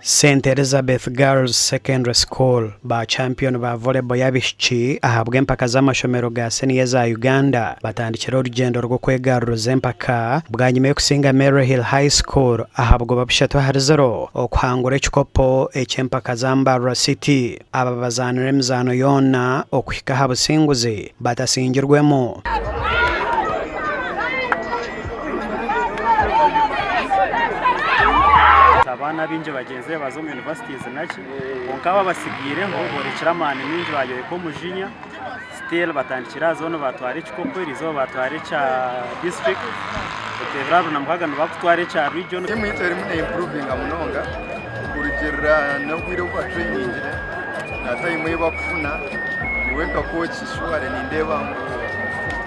St Elizabeth Girls Secondary School ba champiyoni ba volleyball y'abaishiki ahabw'empaka z'amashomero ga siniya eza Uganda batandikire orugyendo rw'okwegaruriza empaka bwanyima y'okusinga Maryhill High School aha bugoba 3-0 okuhangura ekikopo eky'empaka za Mbarara City. Aba bazaanire emizaano yoona okuhika aha businguzi batasingirwemu. Abaana abaingi bagyenzire baza omu universities naki kwonka abo abatsigaireho borekire amaani maingi bayoreka omujinya still batandikire aha zooni batwara ekikopo erizooba batwara ekya district ebiro 26 nibakutwara ekya region. Tiimu yaitu erimu ne improvinga munonga kurugiirira n'obwire obu batureyiningire na tayimu ei barikufuna. Nyowe nka kooki shuware nindeeba ngu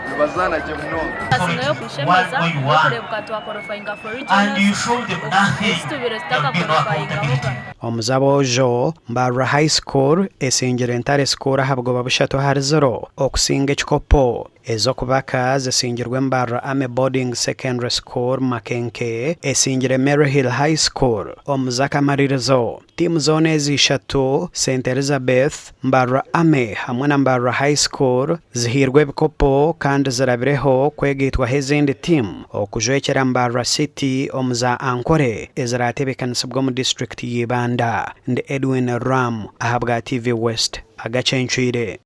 nibazaana gye munonga. Ekingayo kunshemeza n'okureebeka twaqualifyinga for regionals ezi tubaire tutakaqualifyingahoga. Omu z'aboojo, Mbarara High School esingire Ntare School aha bugoba 3-0 okusinga ekikopo. Ez'okubaka zisingirwe Mbarara Army Boarding Secondary School Makenke esingire Maryhill High School omu z'akamaririzo. Tiimu zoona ezi ishatu, St Elizabeth, Mbarara Army hamwe na Mbarara High School zihairwe ebikopo kandi zirabireho kwegaitwaho ezindi tiimu okujwekyera Mbarara City omu za Ankole ezirateebekanisibwa omu disiturikiti ya Ibanda. Ndi Edwin Ram ahabwa TV West. Agacencwire.